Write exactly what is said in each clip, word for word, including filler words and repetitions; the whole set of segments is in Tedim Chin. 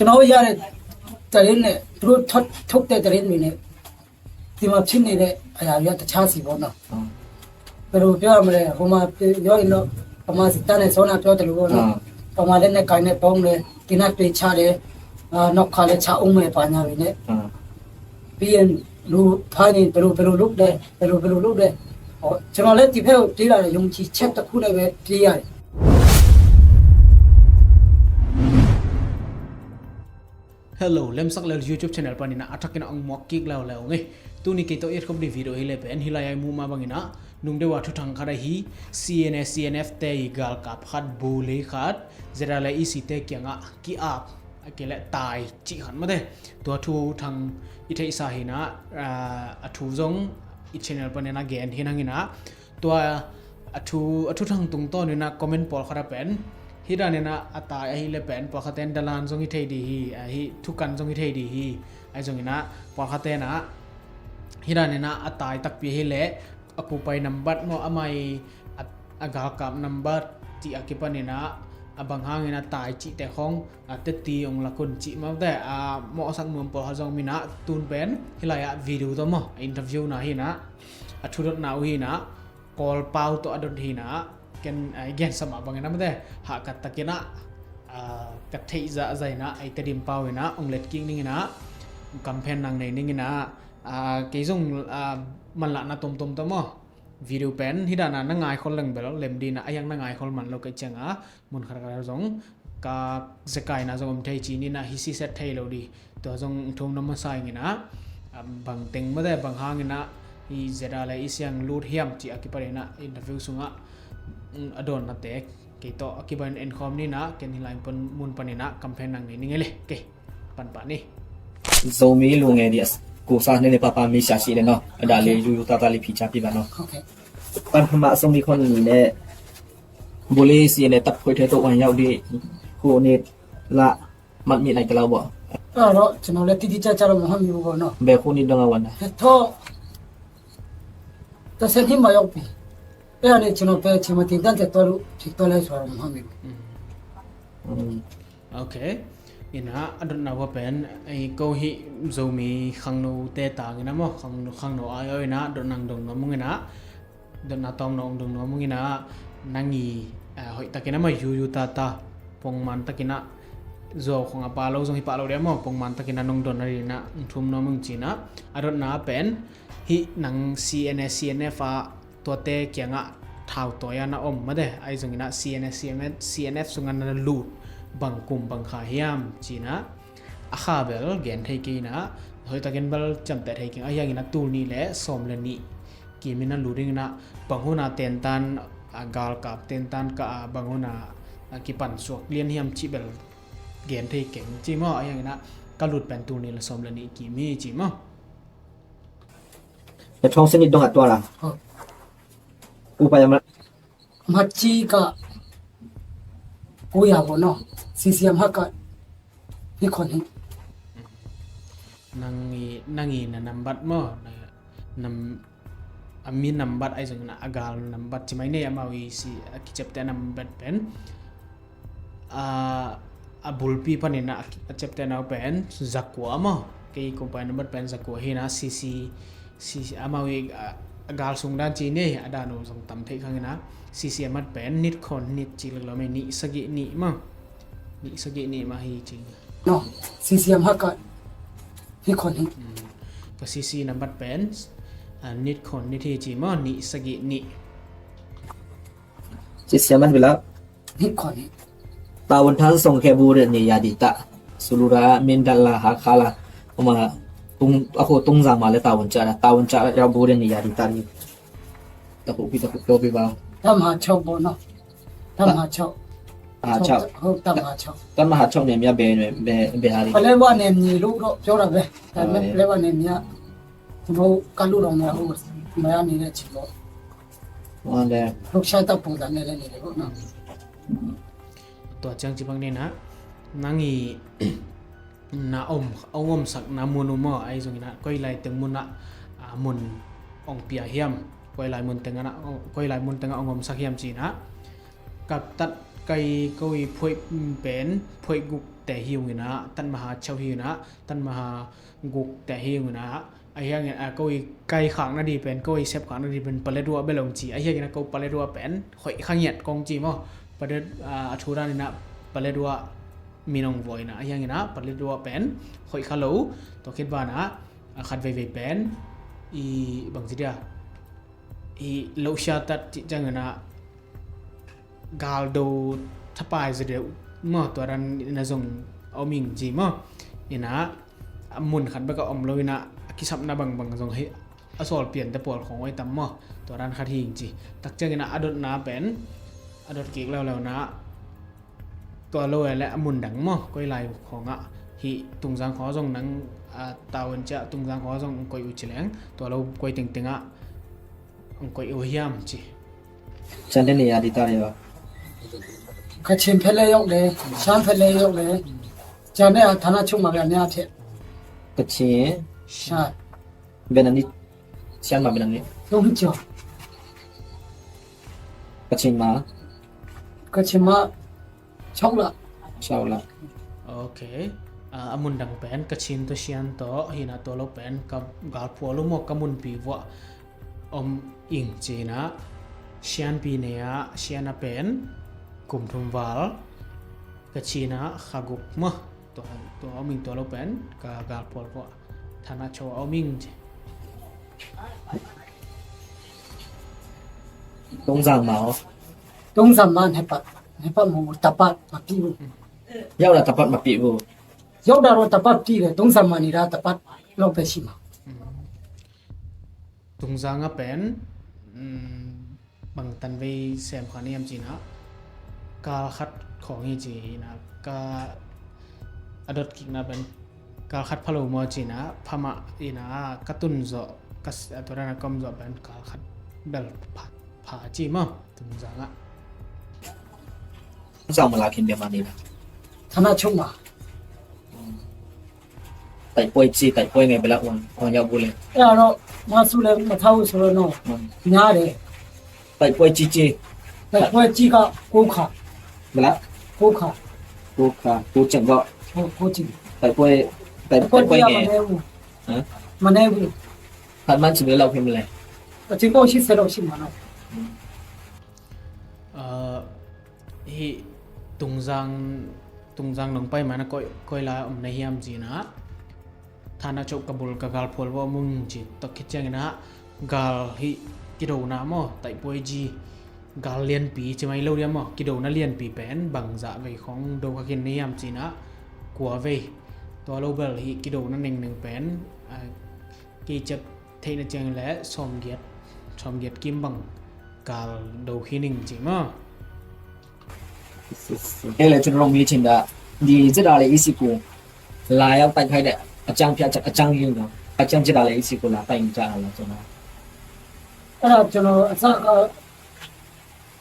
ကျွန်တော်တို့ရတဲ့သတင်းနဲ့ သူတို့ထုတ်ထုတ်တဲ့သတင်းတွေနဲ့ ဒီမှာဖြစ်နေတဲ့ အရာတွေက တခြားစီပေါ့နော်။ အာ။ ဘယ်လိုပြောရမလဲ၊ ဟိုမှာပြောရင်တော့ ဗမာစစ်တပ်နဲ့ စောနပြောသလိုပေါ့နော်။ အာ။ ဗမာလက်နက်ကိုင်နဲ့ ဗုံးတွေ သေနတ်တွေချတယ်။ အာ၊ နောက်ခါလည်း ချဦးမယ် ဘာညာတွေနဲ့။ အာ။ ပြီးရင် လူဖမ်းရင် ဘယ်လို ဘယ်လိုလုပ်လဲ၊ ဘယ်လို ဘယ်လိုလုပ်လဲ။ ဟော၊ ကျွန်တော်လည်း ဒီဘက်ကို ပြေးလာတယ်၊ ယုံကြည်ချက်တစ်ခုနဲ့ပဲ ပြေးရတယ်။ Hello, Lemsak Lel YouTube channel panin ah a thakin ah hong muak kik leuleu ing ei. Tuni kei tawh i et khop ding video hi leh pen, hih lai-ah i muh mah bangin ah, nungdeuh a thuthang khat ahi, C N A C N F te i galkap khat, buli khat, Z R le E C te kiangah ki-ap, a kei leh tai cih khat mate. Tua thuthang i theihsa hi-in ah, ah, a thu zong i channel panin ah gen hi-in hangin ah, tua a thu, a thuthang tungtawn in ah comment pawlkhat ah pen, hih danin ah a tai ahih leh pen, pawlkhatte in dalan zong hi thei ding hi, ahi thukan zong hi thei ding hi, ahi zongin ah pawlkhatte in ah, hih danin ah a tai takpi ahih leh, a kupai nambat maw, amah i a, a galkap nambat cih a kipanin ah, a bang hangin a tai cihte khong, a teti hong lak un cih mah te, a mawhsak nuam pawlkhat zong om in ah, tun pen, hih lai-ah video tawh maw, a interview na hi-in ah, a thudotna uh hi-in ah, Kawl pau tawh a dot hi-in ah, ken, a, i gensa mah bangin ah mate, hahkat takin ah, a, ka theih zahzah in ah, ei Tedim pau in ah, hong let kik ning in ah, kamphen nang nei ning in ah, a, kei zong, a, manlahna tomtom tawh maw. Video pen, hih danin ah na ngaikhol leng bel, lem ding in ah, a hiang na ngaikhol man lo ka hih ciangin ah, mun khatkhat ah zong, ka zekaina zong om thei ci-in ah, hi siset thei lo ding. Tua zong thum na masa ing in ah, a, bang teng mate, bang hangin ah, i Z R le E C lut hiam cih a kipanin ah, interview sungah, mm, a dawnnate, kei tawh a kipan enkhawm ni in ah, ken hih lai pan, mun panin ah, kamphen nang nei ning ei le, kei. Pan pah ni. Zomi lu nge di as, kusa ne ne papa mi sha shi le no. Ada le yu yu ta ta le pi cha pi ba no. Okay. Pan pha ma Zomi khon ni le, buli si ne tap khoi the to wan yau di. Khu ni la mat mi nai ka lau bo. အဲ့တော့ ကျွန်တော်လည်း တိတိကျကျတော့ မမှတ်မိဘူးပေါ့နော်။ Be khu ni dong a wan. ဟဲ့ တော့ တစ်ဆယ့်နှစ်မှာ ရောက်ပြီ။ အဲ့ဒါနဲ့ ကျွန်တော် ဘယ်အချိန်မှာ သင်တန်းတက်သွားလို့ ဖြစ်သွားလဲဆိုတာတော့ မမှတ်မိဘူး။ Mm. Okay. In ah, a dotna uh pen, ei, ko hih Zomi khangnote tangin ah maw, khangno, khangno ai-awh in ah, dotna dong nuam ung in ah, dotna tawm nuam, dong nuam ung in ah, nang i, a, hoih takin ah maw, yu yu ta ta, pongman takin ah, zuau khong a pha lo zong hi pha lo ding maw, pongman takin ah nong don a ding in ah, thum nuam ung ci-in ah, a dotna pen, hih nang C N A C N F ah, tuate kiangah thautawi a na om mate, ahi zongin ah C N F, C N F, C N F sungah na lut bang kum bang kha hiam ci-in ah, a kha bel gen thei kei in ah, hoih takin bel ciamteh thei keng, ahi hangin ah tul nih le sawm le nih kimin na lut ding in ah, bang hun ah tentan, a galkap tentan kah a, bang hun ah a kipan suak lian hiam cih bel gen thei keng ci maw, ahi hangin ah ka lut pen tul nih le sawm le nih kim hi ci maw. Tua thong sini dong a tua la. Oh. Upa ya ma. Machi ka kuya bo no. C C M haka. Ni kon hi. Nang i, nang i na nambat maw. Na, nam, a mi nambat ahi zongin ah a gal nambat ci mai ni, amau i si, a kiciapteh nambat pen. A, a bulpi panin ah a ciaptehna uh pen zakua maw. Kei kumpai nambat pen zakua hi-in ah, C C, C C, amau i, a, a gal sung dan ci ni, a dan uh zong tam thei khang in ah, C C a mat pen nit khon nit ci lek lo mei, nih sagih nih maw. Nih sagih nih mah hi ci. No, C C a mat ka nit khon nit. Hmm. Ka C C nambat pen, a, nit khon nit hi ci maw, nih sagih nih. C C a mat bila. Nit khon nit. Tawun than song khe bu de ni ya di ta. Sulura min dal la ha kha la. Oma tung, a kho tung za ma le tawun cha la. Tawun cha la ya bu de ni ya di ta ni. Ta kho pi ta kho kyo pi ba. Tam ha chok bo no. Tam ha chok. Ha chok. Ho tam ha chok. Tam ha chok ne mya be, be, be ha ri. ပလဲဝါနယ်မြေလို့တော့ ပြောတာပဲ။ ဒါပေမဲ့ ပလဲဝါနယ်မြေက ကျွန်တော်တို့ ကတ်လို့တော့မရဘူး။ မရနေတဲ့ ချီပေါ့။ ဟုတ်တယ်။ လှုပ်ရှားတပ်ပုံစံနဲ့လည်း နေတယ်ပေါ့နော်။ Tua ciang ci bang ni na, nang i na om, a omsakna mun uh maw, ahi zongin ah, koi lai teng mun ah, a, mun ong pia hiam, koi lai mun teng ah, koi lai mun teng ah ong omsak hiam ci-in ah, kaptat kai ko i phuai pen, phuai guk te hi ung inah, Taj Mahal chau hi ung inah, Taj Mahal guk te hi ung inah, ahi hangin a ko i kai khak nading pen, ko i sep khak nading pen Paletwa bel ong ci, ahi hangin a ko Paletwa pen hoih kha ngiat kong ci maw. Palet, a, a thu dan inah Paletwa min ong vua inah, ahi hangin a Paletwa pen hoih kha lo. Tua khit banah a khat veivei pen i bang ci dia, i lohsia tat cih ciang inah galdo thapai zaw deuh maw, tua dan inah zong a om ing ci maw. Inah a mun khat bek a om lo inah a kisapna bangbang zong hi, a sawl piante pawl khong oi tam maw, tua dan khat hi ing ci. Tak ciang inah a dotna pen a dot kik leuleu na, tua lo e le a mun dang maw, koi lai khong ah, hih Tungzang khong ah zong nang, a, tau en ciah, Tungzang khong ah zong koi uh ci leng, tua lo koi tengteng ah ong koih uh hiam ci. ရှမ်းပြည်နယ်က ဒေသတွေရော။ ကချင်ဘက်လည်းရောက်တယ်၊ ရှမ်းဘက်လည်းရောက်တယ်။ ကျန်တဲ့ဌာနချုပ်မှာပဲ အများထည့်။ ကချင်၊ ရှမ်း။ ဘယ်နှစ်နှစ်၊ ရှမ်းမှာဘယ်နှစ်နှစ်။ သုံးနှစ်ကျော်။ ကချင်မှာ။ ကချင်မှာ Chawla. Chawla. Ok. A, a mun dang pen Kachin tawh Shan tawh hi na, tua lo pen ka galphual uh maw, ka munpi vuah om ing ci na. Shan pi ne ah, Shan a pen kum thum val, Kachin ah kha guk maw. Tua, tua om ing, tua lo pen ka galphual vuah Thana Cho a om ing ci. Tungzang ma aw. Tungzang ma, hepat, hepat mu, tapat, mapi bu. Yau da tapat mapi bu. Yau da ro tapat pi le, Tungzang ma ni da tapat lo pe si ma. Tungzang a pen, mm, bang tan vei sem kha niam ci na, kal khat khong hi ci na, ka a dot kik na pen, kal khat pha lo maw ci na, pha mah hi na, ka tun zawh, ka s-, a tua dan a ka om zawh pen, kal khat bel pha, pha ci maw, Tungzang ah. Tungzang ma la khin bia ma ni na. Thana Cho ma. တိုက်ပွဲကြီး၊ တိုက်ပွဲငယ်ဘယ်လောက်ဝင်၊ ဝင်ရောက်ဘူးလဲ။ အဲ့ဒါတော့ မဆူလည်း မထားဘူးဆိုတော့နော်။ ဟုတ်။ များတယ်။ တိုက်ပွဲကြီးကြီး။ တိုက်ပွဲကြီးက ကိုးခါ။ ဘယ်လောက်။ ကိုးခါ။ ကိုးခါ၊ ကိုးကြိမ်ပေါ့။ ဟုတ်၊ ကိုးကြိမ်။ တိုက်ပွဲ၊ တိုက်၊ တိုက်ပွဲငယ်။ တိုက်ပွဲကြီးက မနည်းဘူး။ ဟမ်။ မနည်းဘူး။ ခန့်မှန်းချင်ဘယ်လောက်ဖြစ်မလဲ။ အချိန်ပေါက် ရှစ်ဆယ်လောက်ရှိမှာနော်။ ဟုတ်။ Aa, hih Tungzang, Tungzang nong pai mana koi, koi lai om na hiam ci na, Thana Cho ka bul ka galphual vuah om ung ci. Tua khit ciang ina, gal hih kidona maw, taihpuai ci, gal lianpi ci mai lo dia maw, kidona lianpi pen bangzah vei khong do kha khin na hiam ci na, kua vei. Tua lo bel hih kidona nengneng pen, aa, kei ciat theihna ciang le sawmgiat, sawmgiat kim bang gal do khin ing ci maw. ကဲလေ ကျွန်တော်တို့ မေးချင်တာ ဒီစစ်တပ်နဲ့ ECကို လာရောက်တိုက်ခိုက်တဲ့ အကြောင်းပြချက် အကြောင်းရင်းကို အကြောင်း စစ်တပ်နဲ့ EC ကို လာတိုက်နေကြတာလား ကျွန်တော်။ အဲ့ဒါ ကျွန်တော် အစက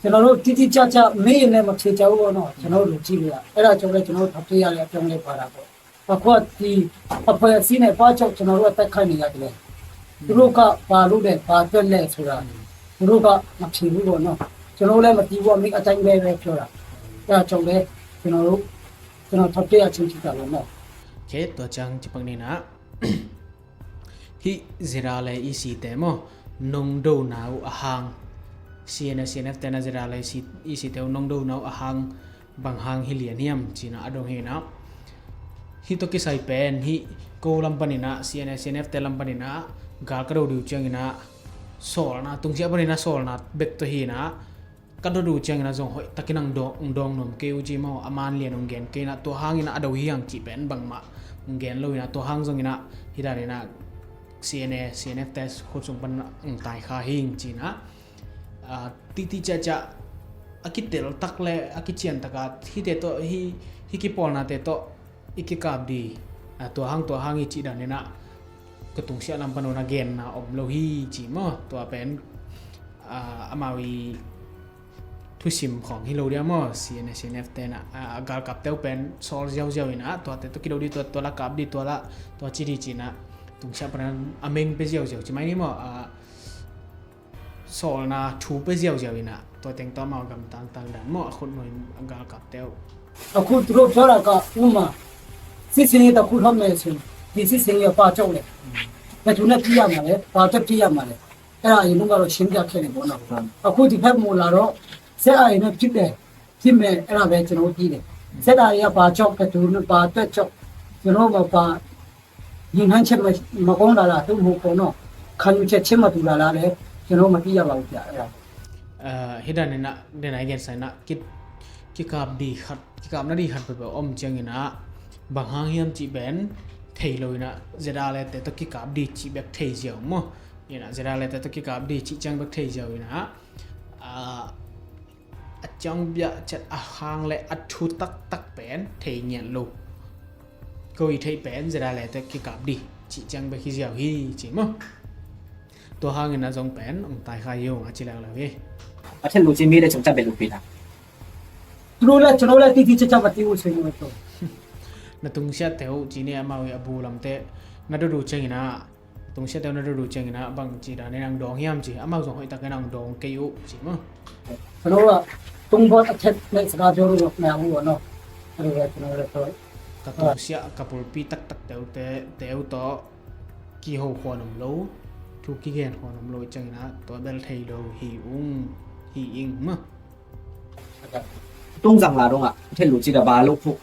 ကျွန်တော်တို့ တိတိကျကျ မေးရင်လည်း မဖြေကြဘူးပေါ့နော်။ ကျွန်တော်တို့ လူကြည့်လို့ရ။ အဲ့ဒါကြောင့်လည်း ကျွန်တော်တို့ ထွက်ပြေးရတဲ့ အကြောင်းလည်း ပါတာပေါ့။ အခုက ဒီအဖွဲ့အစည်းနဲ့ ဘာကြောင့် ကျွန်တော်တို့က တိုက်ခိုက်နေရတယ်လဲ။ သူတို့က ဘာလုပ်လဲ၊ ဘာအတွက်လဲဆိုတာ သူတို့က မဖြေဘူးပေါ့နော်။ ကျွန်တော်တို့လည်း မသိဘူး။ အမိန့်အတိုင်းပဲ ပဲပြောတာ။ အဲ့ဒါကြောင့်လည်း ကျွန်တော်တို့ ကျွန်တော် ထွက်ပြေးရခြင်း ဖြစ်တာပေါ့နော်။ Okay, tua ciang ci pak ni na. Hih ZRA le EC te maw, nong dona uh a hang, CNA, CNF te na ZRA le EC te uh nong dona uh a hang, bang hang hi lian hiam ci na a dong hi na. Hih tawh kisai pen hih ko lam pan ina, CNA, CNF te lam pan ina, gal ka do ding uh ciang ina, sawlna, tungsiah pan ina sawlna bek tawh hi na, ka do ding uh ciang ina zong hoih takin ang dawng, ang dawng nuam kei uh ci maw, a man lian ong gen kei na, tua hang ina a do hi hang cih pen bangmah ong gen lo ina, tua hang zong ina, hi dan ina, CNA, CNF te khut sung pan ong tai kha hi ing ci na. Aa, titi ciacia a kitel tak le a kician taka hihte tawh, hih, hih kipawlnate tawh i kikap ding, aa, tua hang, tua hang i cih dan ina, ka tungsiah lam pan ong a genna om lo hi ci maw. Tua pen, aa, amau i thusim khong hi lo dia maw, CNA, CNF te na, aa, galkapte uh pen sawl ziauziau ina, tuate tawh kido ding, tua, tua la kap ding, tua la, tua ci ding ci na, tungsiah pan a meng pia ziauziau ci mai ni maw, aa, sawlna thu pia ziauziau ina, tua teng tawh amau gamtang tangdan maw, a khutnuai a galkapte uh အခုသူတို့ပြောတာက ဥပမာ စစ်ဆင်ရေးတစ်ခုလုပ်မယ်ဆိုရင် ဒီစစ်ဆင်ရေးကို ဘာကြောင့်လဲ။ ဘယ်သူနဲ့ ကြည့်ရမှာလဲ။ ဘာအတွက် ကြည့်ရမှာလဲ။ အဲ့ဒါ အရင်တုန်းကတော့ ရှင်းပြခဲ့တယ်ပေါ့နော်။ အခုဒီဘက် မို့လာတော့ စစ်အာဏာရှင်နဲ့ ဖြစ်တယ်။ ဖြစ်မယ်။ အဲ့ဒါပဲ ကျွန်တော်တို့ ကြည့်တယ်။ စစ်အာဏာရှင်က ဘာကြောင့် ဘယ်သူနဲ့ ဘာအတွက်ကြောင့် ကျွန်တော်တို့မှာ ဘာ ရည်မှန်းချက် မကောင်းတာလား။ သို့မဟုတ်ပေါ့နော် ခံယူချက်ချင်း မတူတာလားလဲ ကျွန်တော် မသိရပါဘူးဗျ။ အဲ့ဒါ။ အဲ၊ ဟိဒန်နီၤ ဒ်နဂ့ၢ်စ့ၢ်နီၤ က့ က့ကပ်ဒံးခတ် က့ကပ်နီၤဒံးခတ် ပပအီၣ်မ့ၢ်ကၠိၣ်နီၤ ဘၣ်ဟါဟံၣ်အီၣ်စံးဘၣ် ထဲးလိာ်နီၤ ZRA တဲတၢ်က့ကပ်ဒံးစံးဘၣ် ထဲးစ့ၢ်မ့ၢ်နီၤ ZRA တဲတၢ်က့ကပ်ဒံးစံးကၠိၣ်ဘၣ် ထဲးစ့ၢ်နီၤ အကၠိၣ်ဘၣ်စ့ၢ် အဟါလၢအထူတၢ်တၢ်ပၢၢ် ထဲးညံလိာ် ကဝံထဲးပၢၢ် ZRA တဲတၢ်က့ကပ်ဒံးစံးကၠိၣ်ဘၣ် ခံစ့ၢ်ဟံၣ်စ့ၢ်မ့ၢ်နီၤ တဟါဟံၣ်နီၤ ဇိုင်ပၢၢ် အတၢ်ခါယိာ် အစံးလၢလၢဝဲ အထဲးလိာ်စံးမ့ၢ် လၢကျွန်တော် ဘယ်လိုပေးတာ သူတို့လည်း ကျွန်တော်လည်း တိတိကျကျ မသိဘူးဆိုရင်တော့ နတုံစံးတဲအိၣ်စံးန့ၣ် အမဝံၤအဘူလမ်တဲ နဒိၣ်ဒိၣ်ကၠိၣ်နီၤ တုံစံးတဲအိၣ် နဒိၣ်ဒိၣ်ကၠိၣ်နီၤ ဘၣ်စံးဒၣ်န့ၣ် နဒိၣ်ဟံၣ်အီၣ်စံး အမဝံၤ ဇိုင် ဟိုတကဲနီၤ ဒိၣ်ကၠိၣ်စံးမ့ၢ်နီၤ ကျွန်တော်တို့က သုံးဘီတစ်ထပ်နဲ့ စကားပြောလို့တော့ မရဘူးပေါ့နော်။ အဲ့လိုပဲ ကျွန်တော်တို့လည်း ပြော ကတုံစံး ကပူၤပံတၢ်တၢ်တဲအိၣ်တဲ တဲအိၣ်ဒီး က့ဟိၣ်ဃီနီတဘျီ ထူက့ဂ့ၢ်ဃီနီတဘျီ ကၠိၣ်နီၤ တဘျီထဲးလိာ်ဟံၣ်အူ ဟံၣ်အူမ့ၢ်နီၤ တုံစံး လာတော့က ထဲးလိာ်စံး တဘျီ လုပ်ဖို့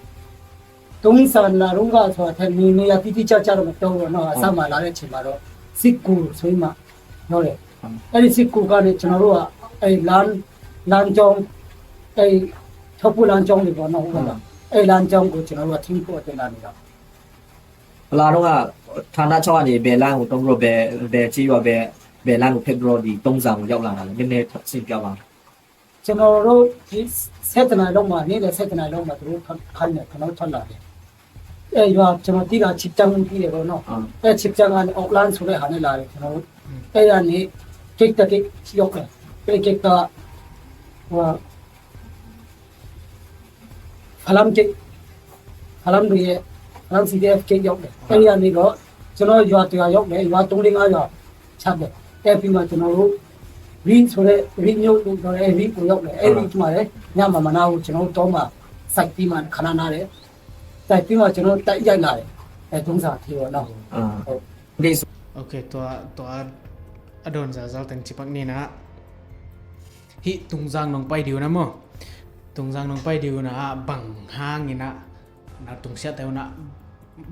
တုံစံး လာတော့က ဆိုတာ ထပ်နေနေရာ တိတိကျကျတော့ မပြောဘူးပေါ့နော်။ အစမှာ လာတဲ့အချိန်မှာတော့ စစ်ကူဆိုပြီးမှ ပြောတယ်။ အဲ့ဒီ စစ်ကူကနေ ကျွန်တော်တို့က အဲ့လမ်း လမ်းကြောင်း အဲ့ထောက်ပို့လမ်းကြောင်းတွေပေါ့နော်။ အဲ့လမ်းကြောင်းကို ကျွန်တော်တို့က ထိန်းဖို့အတွက် လာနေတာ။ လာတော့က ဌာနချုပ်ကနေ ဘယ်လမ်းကို တုံးပြီးတော့ ဘယ် ဘယ်ကျေးရွာ ဘယ် ဘယ်လမ်းကို ဖြတ်ပြီးတော့ ဒီတုံစံးကို ရောက်လာတာလဲ။ နည်းနည်း ရှင်းပြပါ။ ကျွန်တော်တို့ ဒီ ဆယ့်တစ်နာရီလောက်မှာ နေ့လယ် ဆယ့်တစ်နာရီလောက်မှာ သူတို့ ဖမ်းတယ်။ ကျွန်တော်တို့ ထွက်လာတယ်။ အဲ ရွာ ကျွန်တော်သိတာ ချစ်ချမ်းဦး သိတယ်ပေါ့နော်။ အဲ ချစ်ချမ်းကနေ အောက်လမ်းဆိုတဲ့ဟာနဲ့ လာတယ်။ ကျွန်တော်တို့ အဲ့ဒါနဲ့ ဂိတ်တစ်ဂိတ် ရောက်တယ်။ အဲ့ဂိတ်က ဟို ဖလမ်းဂိတ် ဖလမ်းတွေရဲ့ ဖလမ်း စီဒီအက်ဖ် ဂိတ်ရောက်တယ်။ အဲ့ဒီကနေတော့ ကျွန်တော် ရွာတရွာရောက်တယ်။ ရွာ သုံးလေးငါးရွာ ချတယ်။ အဲ့ပြီးမှ ကျွန်တော်တို့ ရီဆိုတဲ့ ရီမျိုးလို့ပြောတယ်။ အဲ့ရီကိုရောက်တယ်။ အဲ့ရီမှာလည်း ညမှာ မနားဘူး။ ကျွန်တော်တို့ တောမှာ စိုက်ပြီးမှ ခဏနားတယ်။ စိုက်ပြီးမှ ကျွန်တော်တို့ တိုက်ရိုက်လာတယ်။ အဲ တုံစံး အထိပေါ့နော်။ ဟုတ်။ ဒီဆို Okay, တွၢ် တွၢ် အဒိုၣ်စၢ်စၢ် တၢ်စံးပာ်န့ၣ်နီၤ ဟံၣ် တုံစံး နွံပၢၢ်ဒံးနီၤမ့ၢ် တုံစံး နွံပၢၢ်ဒံးနီၤ ဘၣ်ဟါဟံၣ်နီၤ နတုံစံး တဲဝဲနီၤ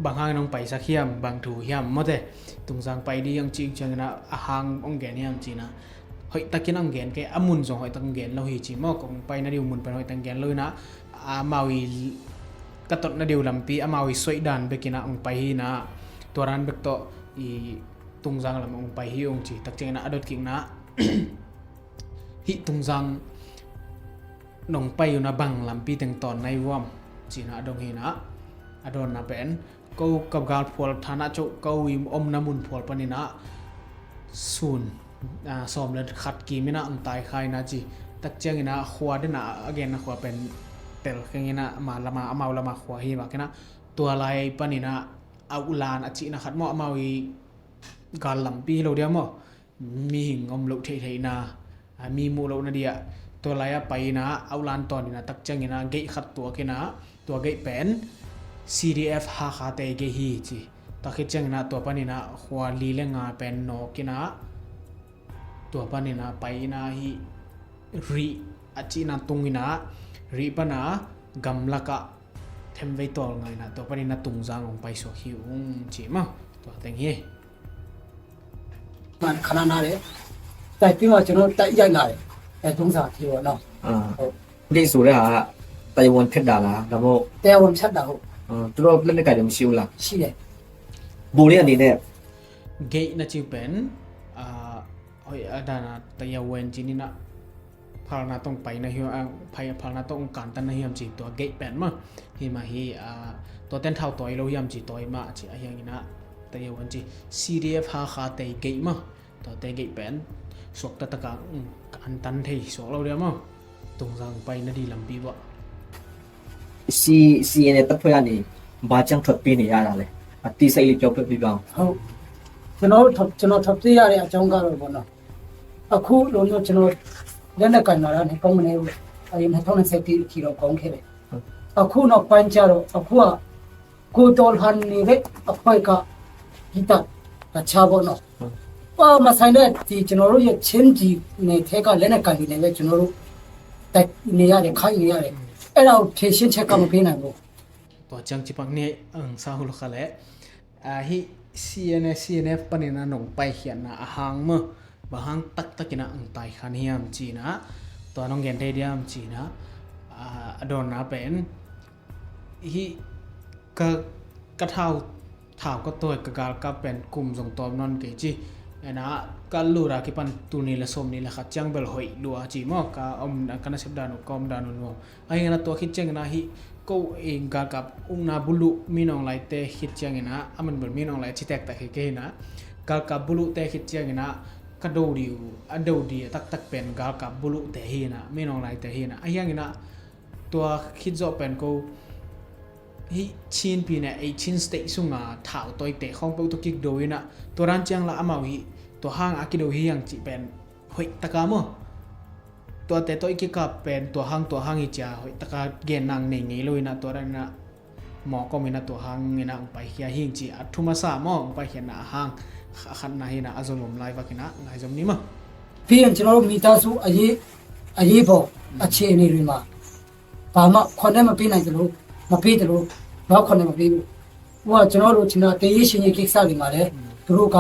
ဘၣ်ဟါဟံၣ် နွံပၢၢ်စ့ၢ် ဘၣ်ထူၣ်ဟံၣ်မ့ၢ်တဲ တုံစံး ပၢၢ်ဒံး ယံာ်စံး ယံာ်စံးနီၤ အဟါ အိၣ်ဂဲၤန့ၢ် ယံာ်စံးနီၤ ဟိုတက့နီၤ ဂဲၤက့ အမုၢ်စၢ် ဟိုတက့ ဂဲၤလီၤဟံၣ်စံးမ့ၢ် ကီၢ်ပၢၢ်နီၤ ဒံးမုၢ်ပၢၢ် ဟိုတက့ ဂဲၤလီၤနီၤ အမဝံၤ ကတိးနီၤ ဒံးလီၤပံ အမဝံၤ ဆွဲဒၣ်ဘၣ်က့နီၤ အိၣ်ပၢၢ်ဟံၣ်နီၤ တွၢ်ရၢ်ဘၣ်ကတိး အံၤ တုံစံး လီၤမ့ၢ် အိၣ်ပၢၢ်ဟံၣ် အိၣ်စံး တၢ်စံးနီၤ အဒိုၣ်တက့နီၤ ဟံၣ် တုံစံး နွံပၢၢ်ယိာ်နီၤ ဘၣ်လီၤပံ တၢ်တွၢ်နီၤ ဝမ် စံးနီၤ အဒိၣ်ဟံၣ်နီၤ အဒိၣ်နီၤ ပၢၢ် ကီၢ်ကဘျါ ဖီလ် ဌာနချုပ် ကီၢ်ဝံၤ အိၣ်နီၤ မုၢ်ဖီလ် ပၢၢ်န့ၣ်နီၤ ဆူၣ် အ စီၤမလၢၢ် ခတ်က့ၤမ့ၢ်နီၤ အတၢ်ခါအံၤနီၤ စံး တၢ်စံးနီၤ အဃိဒၣ်နီၤ အဂ့ၢ်နီၤ ဃိပၢၢ် တဲလီၤဃ့န့ၣ်နီၤ အမၤလီၤမၢ် အမဝံၤလီၤမၢ် ဃိဟံၣ်ဘၣ်က့နီၤ တွၢ်လီၤပၢၢ်န့ၣ်နီၤ အအိၣ်လၢအစံးနီၤ ခတ်မ့ၢ် အမဝံၤ ကလီၤပံ ဟဲလီၤဒံးမ့ၢ် မံဟံၣ် ငိုမ်လု ထဲးထဲးနီၤ အမံမူလီၤနီၤဒံး တွၢ်လီၤပၢၢ်နီၤ အအိၣ်လၢအတီၢ်န့ၣ်နီၤ တၢ်စံးနီၤ ဂိတ် ခတ် တွၢ်က့နီၤ တွၢ်ဂိတ် ပၢၢ် စီဒီအက်ဖ် ဟါခါတဲဂ့ၤဟံၣ်စံး တၢ်ခ့စံးနီၤ တွၢ်ပၢၢ်န့ၣ်နီၤ ဃိလံလၢငါ ပၢၢ်နီၤက့နီၤ တွၢ်ပၢၢ်န့ၣ်နီၤ ပၢၢ်နီၤဟံၣ် ရံး အစံးနီၤ တုံဂ့ၤနီၤ ရံးပၢၢ်နီၤ ကမ်လက ထဲဝဲတီၢ်လီၤနီၤ တွၢ်ပၢၢ်န့ၣ်နီၤ တုံစံး အိၣ်ပၢၢ်စ့ၢ်ဟံၣ်အူစံးမ့ၢ် တွၢ်တဲဂ့ၤ မှန် ခဏနားတယ်။ တိုက်ပြီးမှ ကျွန်တော်တို့ တိုက်ရိုက်လာတယ်။ အဲ တုံစံး အထိပေါ့နော်။ အာ။ ဟုတ်။ ဒီဆိုတဲ့ဟာက တရားဝင်ဖြတ်တာလား။ ဒါမှမဟုတ် တရားဝင်ဖြတ်တာ။ ဟုတ်။ အာ။ သူတို့လက်နက်ကိုင်တွေ မရှိဘူးလား။ ရှိတယ်။ ဗိုလ်တွေအနေနဲ့ ဂိတ် နစံးပၢၢ် အာ ဟို အဒါနၤ တရားဝင်စံးန့ၣ်နီၤ ဖဲလ်နၤ တွၢ်ပၢၢ်နီၤ ဟံၣ် ဖဲ ဖဲလ်နၤ တွၢ်ကၢၢ်တၢ်နီၤ ဟံၣ်စံး တွၢ်ဂိတ် ပၢၢ်မ့ၢ် ဟံၣ်မးဟံၣ် အ တွၢ်တဲထီၣ် တွၢ်အံၤလီၤ ဟံၣ်စံး တွၢ်အံၤမး အစံး အဟံၣ်န့ၣ်နီၤ တရားဝင်စံး စီဒီအက်ဖ် ဟါခါတဲဂိတ် မ့ၢ် တွၢ်တဲဂိတ် ပၢၢ် ဆွဲတၢ်တကး ကၢၢ်တၢ်ထဲ ဆွဲလီၤဒံးမ့ၢ် တုံစံး ပၢၢ်နီၤဒံးလီၤပံဘၣ် စီ စီအက်ဖ် တပ်ဖွဲ့ကနေ ဘာကြောင့်ထွက်ပြေးနေရတာလဲ။ အသေးစိတ်လေး ပြောပြပေးပါဦး။ ဟုတ်။ ကျွန်တော်တို့ထွက် ကျွန်တော်ထွက်ပြေးရတဲ့ အကြောင်းကတော့ပေါ့နော်။ အခုလိုမျိုး ကျွန်တော် လက်နက်ကိုင်လာတာနဲ့ ကောင်းမနေဘူး။ အရင် နှစ်ထောင့်နှစ်ဆယ် အထိတော့ ကောင်းခဲ့တယ်။ ဟုတ်။ အခုနောက်ပိုင်းကျတော့ အခုက ကိုတော်လှန်နေတဲ့အဖွဲ့က ဂီတကချပေါ့နော်။ ဘာမှဆိုင်တဲ့ ဒီကျွန်တော်တို့ရဲ့ချင်းပြည်နယ်ထဲက လက်နက်ကိုင်တွေနဲ့ပဲ ကျွန်တော်တို့ တိုက်နေရတယ်၊ ခိုက်နေရတယ်။ အဲ့ဒါကို ဖြေရှင်းချက်က မပေးနိုင်ဘူး။ Tua ciang cipak ni ang sa hulu kha le. Ah, hih C N A, C N F panin a nong paikhiatna a hang maw, bang hang taktakin a ang tai khan hiam cih na, tua nong gen thei diam cih na, ah, a dawnna pen hih ka, ka thau, thau ka tawi, ka galkap pen kum zong tawm nawn kei ci. Ena ka lut a kipan tul nih le sawm nih le khat ciang bel hoih lua ci maw, ka om, ka nasep dan uh, ka om dan uh nuam. Ahi hangin a tua khit ciangin a hih ko, eh, galkap ukna buluh Min Aung Hlaing te khit ciangin a, a man bel Min Aung Hlaing ci tektek hi kei hi na, galkap buluh te khit ciangin a ka do ding uh, a do ding a taktak pen galkap buluh te hi na, Min Aung Hlaing te hi na. Ahi hangin a tua khit zawh pen ko hih Chin pi ne ei Chin State sunga thau tawite khawng peuh tawh kik do in a, tua dan ciang la amau hih tua hang a kido hi hang cih pen hoih taka maw. Tuate tawh i kikap pen tua hang, tua hang hi cia hoih taka gen nang nei ngei lo in a, tua dan in a mawk om in a tua hang in a hong paikhia hing ci a thu masa maw, hong paikhiatna a hang a khatna hi in a, a zong om lai vak in a ngai zom ni maw. ပြီးရင် ကျွန်တော်တို့ မိသားစု အရေး၊ အရေးပေါ် အခြေအနေတွေမှာ ဘာမှ ခွင့်လည်း မပေးနိုင်သလို မပေးသလို ဘာခွင့်လည်း မပေးဘူး။ ဟိုက ကျွန်တော်တို့ ကျွန်တော် သေရေးရှင်ရေး ကိစ္စတွေမှာလည်း သူတို့က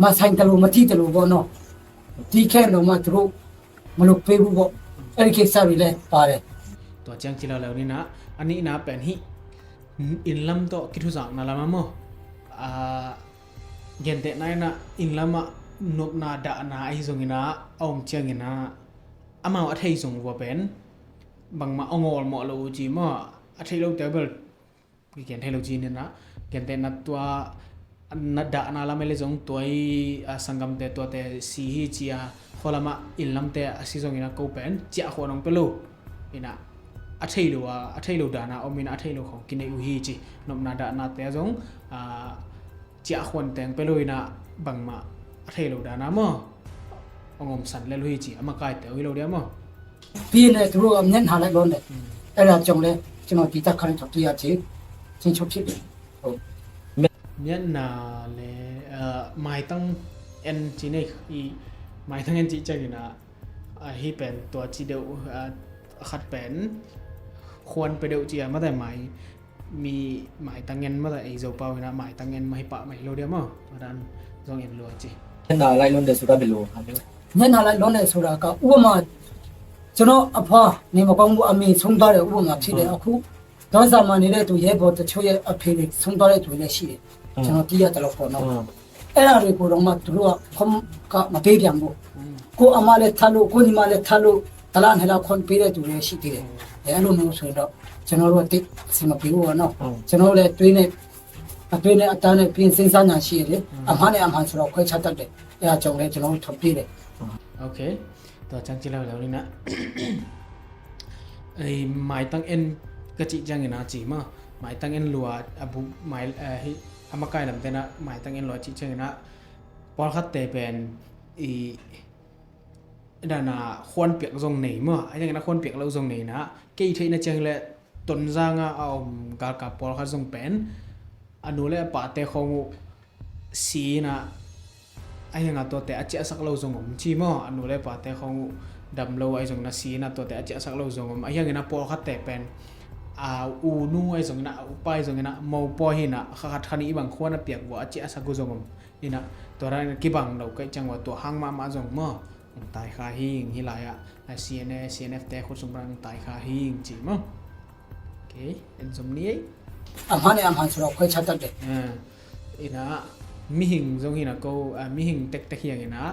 မဆိုင်သလို မထိသလိုပေါ့နော်။ ဒီခဲတော့မှ သူတို့ မလုပ်ပေးဘူးပေါ့။ အဲ့ဒီကိစ္စတွေလည်း ပါတယ်။ Tua ciang ci lo lo ni na, a nihna pen hih inn lam tawh kithuzakna lam a maw. Ah, gentehna in a, inn lamah nopna dahna ahi zongin a, a om ciangin a, amau a thei zong vua pen bangmah a ngawlmawh lo uh ci maw, a theih lote bel kigen thei lo ci ni na, gentehna tua na dahna lam ei le zong tua i, ah, sanggamte tuate si hi ci a, khua lamah inn lamte a si zongin a ko pen ciahkhuan hong pia lo. In a, a thei lo a, a thei lo dana om in a, a thei lo khawng kinei uh hi ci. Nopna dahnate a zong, ah, ciahkhuan teng pia lo in a, bangmah a thei lo dana maw, a ngomsan lel uh hi ci, a makaite uh hi lo dia maw. ပြီးရင်လည်း သူတို့က မျက်နှာလိုက်လွှဲတယ်။ အဲ့ဒါကြောင့်လည်း ကျွန်တော် ဒီတခါနဲ့ တော့ တွေ့ရခြင်း၊ ချင်းချုပ်ဖြစ်တယ်။ ဟုတ်။ Miatna le, ah, maitang en ci nei i, maitang en ci ciangin a, ah, hih pen tua ci deuh, ah, a khat pen khuan pia deuh ci a, mate mai, mi maitang en mate ei Zopau in a maitang en mah hi pah mai lo dia maw, tua dan zong en lua ci. မျက်နှာလိုက်လွှဲတယ်ဆိုတာ ဘယ်လိုဟာမျိုးလဲ။ မျက်နှာလိုက်လွှဲတယ်ဆိုတာက ဥပမာ ကျွန်တော်အဖွား နေမကောင်းဘူး၊ အမေဆုံးသွားတယ်၊ ဥပမာဖြစ်တယ်။ အခု ဒေါ်စာမှာနေတဲ့သူ ရဲဘော်တချို့ရဲ့အဖေတွေ ဆုံးသွားတဲ့သူတွေလည်းရှိတယ်။ ကျွန်တော်သိရသလောက်ပေါ့နော်။ အဲ့ဒါတွေကိုတော့မှ သူတို့က ခွင့်က မပေးပြန်ဘူး။ ကိုယ့်အမလည်းထပ်လို့၊ ကိုယ့်ညီမလည်းထပ်လို့၊ တစ်လနှစ်လခွင့်ပေးတဲ့သူတွေရှိသေးတယ်။ အဲအဲ့လိုမျိုးဆိုရင်တော့ ကျွန်တော်တို့က သိပ်အဆင်မပြေဘူးပေါ့နော်။ ကျွန်တော်တို့လည်း သွေးနဲ့၊ အသွေးနဲ့အသားနဲ့ ပြီးရင် စဉ်းစားဉာဏ်ရှိတယ်လေ။ အမှားနဲ့အမှန်ဆိုတော့ ခွဲခြားတတ်တယ်။ အဲ့ဒါကြောင့်လည်း ကျွန်တော်တို့ ထုတ်ပေးတယ်။ Okay. Tua ciang ci lo lo ni na. Ei, maitang en ka cih ciangin a ci maw, maitang en lua a bu mai, eh, hi, a makai lamte na maitang en lua cih ciangin a, pawlkhatte pen i dana khuanpiak zong nei maw, a ciangin a khuanpiak lo zong nei na, kei theihna ciang le Tonzang a a om galkap pawlkhat zong pen a nu le a pate khawng uh si in a, a hiang a tuate a ciahsak lo zong om ci maw, a nu le pate khawng uh dam lo ahi zongin a si in a tuate a ciahsak lo zong om. A hiangin a pawlkhatte pen a u nu ahi zongin a, a upa ahi zongin a, mopawi hi in a, kha khat kha nih bang khuan a piak vua a ciahsak uh zong om. In a, tua dan in a kibang lo ka hih ciang ua tua hang mahmah zong maw, ang tai kha hing hi lai ah, a C N A, C N F te khut sung pan ang tai kha hing ci maw. Okay, en zom ni ei. အမှားနဲ့အမှန်ဆိုတော့ ခွဲခြားတတ်တယ်။ Ah, in a, mihing zong hi in a ko, ah, mihing tektek hiang in a,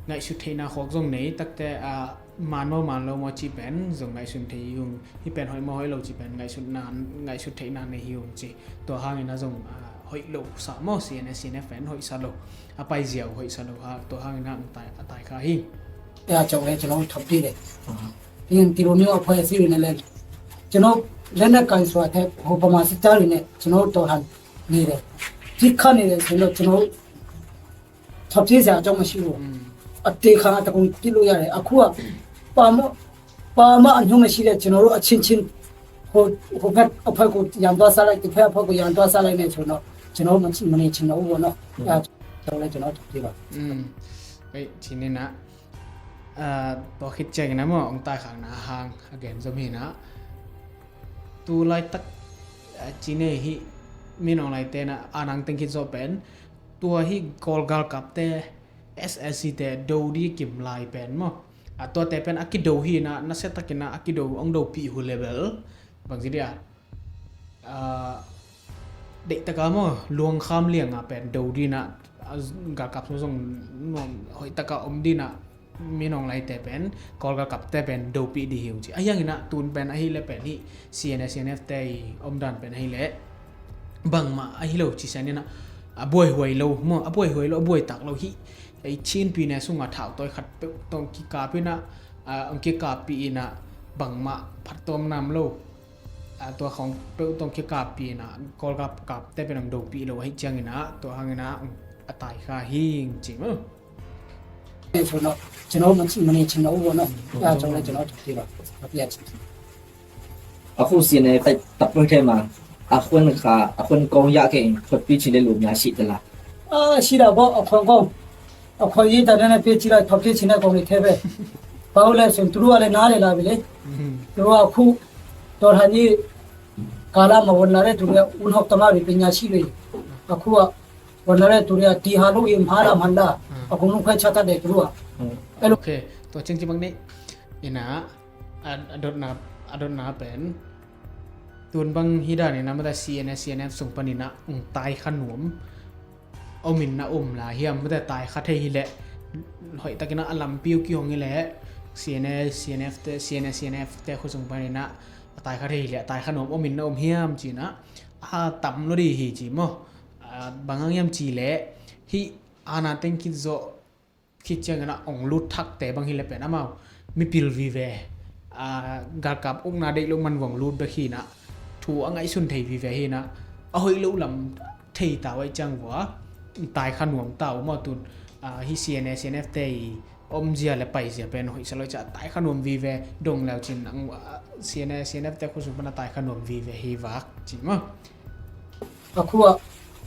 ngaihsut theihna khawk zong nei takte, ah, man maw man lo maw cih pen zong ngaihsun thei hi ung. Hih pen hoih maw hoih lo cih pen ngaihsutna, ngaihsut theihna nei hi ung ci. Tua hangin a zong, ah, hoih lo sa maw, C N A, C N F pen hoih sa lo. A pai ziau hoih sa lo ha, tua hangin a ang tai, a tai kha hi. အဲဒါကြောင့်လည်း ကျွန်တော်တို့ ထုတ်ပေးတယ်။ ပြီးရင် ဒီလိုမျိုး အဖွဲ့အစည်းတွေနဲ့လည်း ကျွန်တော် လက်နက်ကိုင်ဆိုတာထက် ဟို ဗမာစစ်သားတွေနဲ့ ကျွန်တော်တို့ တော်လှန်နေတယ်။ ပစ်ခတ်နေတယ်ဆိုတော့ ကျွန်တော်တို့ ထွက်ပြေးစရာအကြောင်းမရှိဘူး။ အသေခံအတကုန်ပစ်လို့ရတယ်။ အခုက ဘာမှ၊ ဘာမှအညွှန်းမရှိတဲ့ ကျွန်တော်တို့အချင်းချင်း ခုဖက်အဖွဲ့ကိုရန်သွားစားလိုက်၊ တစ်ဖက်အဖွဲ့ကိုရန်သွားစားလိုက်နဲ့ဆိုတော့ ကျွန်တော်တို့မချစ်မနေချင်တော့ဘူးပေါ့နော်။ အဲဒါကြောင့်လည်းကျွန်တော်တို့ဒီပါ။ อืม เอ้ย ทีนี้นะ อ่า ตัวคิดเจงนะ เมื่อองค์ใต้ข้างหน้าห้าง again จะมีนะ tu laitak, ah, cine hi, minong laite na anang teng khit zawh pen tua hi Kawl galkapte, S S C te do di kim lai pen maw? Ah, tuate pen a kido hi na, nasiatakin a kido, ong dopi hu level bang zidia, ah, deihtaka maw, luangkham lianga pen do di na, ah, galkap zong nuam hoihtaka om di na, minong laite pen Kawl galkapte pen dopi di hi uh ci. A hiangin a tun pen ahileh pen hi C N A C N F te i omdan pen ahileh bangmah ahi lo ci sian in a, a buaihuai lo maw, a buaihuai lo, a buaitak lo hi. Ei Chin pyine sunga thau tawi khat peuh tawh kikap in a, a, ong kikappi in a bangmah phattuam nam lo. A, tua khawng peuh tawh kikappi in a Kawl galkapte pen ong dopi lo ahi ciangin a, tua hangin a ong a tai kha hi ci maw? ဆိုတော့ ကျွန်တော်တို့မချစ်မနေချင်တော့ဘူးပေါ့နော်။ အဲဒါကြောင့်လည်းကျွန်တော်တို့ဒီပါ။ အခု စီအန်အဲလ် တပ်ဖွဲ့ထဲမှာ အခွင့်အခါ အခွင့်ကောင်းရခဲ့ရင် ထွက်ပြေးချင်တဲ့လူများရှိသလား။ အာ ရှိတာပေါ့။ အခွင့်ကောင်း အခွင့်အရေးတန်တဲ့နဲ့ ပေးကြည့်လိုက်၊ ထွက်ပြေးချင်တဲ့ကောင်တွေထဲပဲ။ ဘာလို့လဲဆိုရင် သူတို့ကလည်းနားလည်လာပြီလေ။ သူတို့ကအခု တော်လှန်ရေးကာလမှာ ဝင်လာတဲ့သူတွေက ဦးနှောက်သမားတွေ ပညာရှိတွေ။ အခုက ဝင်လာတဲ့သူတွေက ဒီဟာလုပ်ရင် မှားလား မှန်လား အကုန်လုံးခွဲခြားတတ်တယ် သူတို့က။ အဲ့လို။ Okay, tua ciang ci bang ni. Ina, a, a dotna, a dotna pen tun bang hi dan ina, mata C N A C N F sung pan ina ong tai kha nuam om in na om la hiam, mata tai kha thei hileh, hoihtakin a lampi uh kihong hileh, C N A C N F te, C N A C N F te khua sung pan ina a tai kha thei hileh, a tai kha nuam om in na om hiam ci na, a tam lo di hi ci maw? A, bang hang hiam ci leh, hi ana teng khit zawh khit ciangin a ong lut thakte bang hileh pen amau mipil vive, a, galkap ukna deih lo man vong lut bek hi na, thu a ngaihsun thei vive hi na, a hoih lo lam thei ta uh ahi ciang vua tai kha nuam ta uh maw tun, a, hi C N A C N F te i omzia le paizia pen hoihsa lo i ci a tai kha nuam vive dong leu cin ang, a, C N A C N F te khua sung pan a tai kha nuam vive hi vak ci maw? အခုက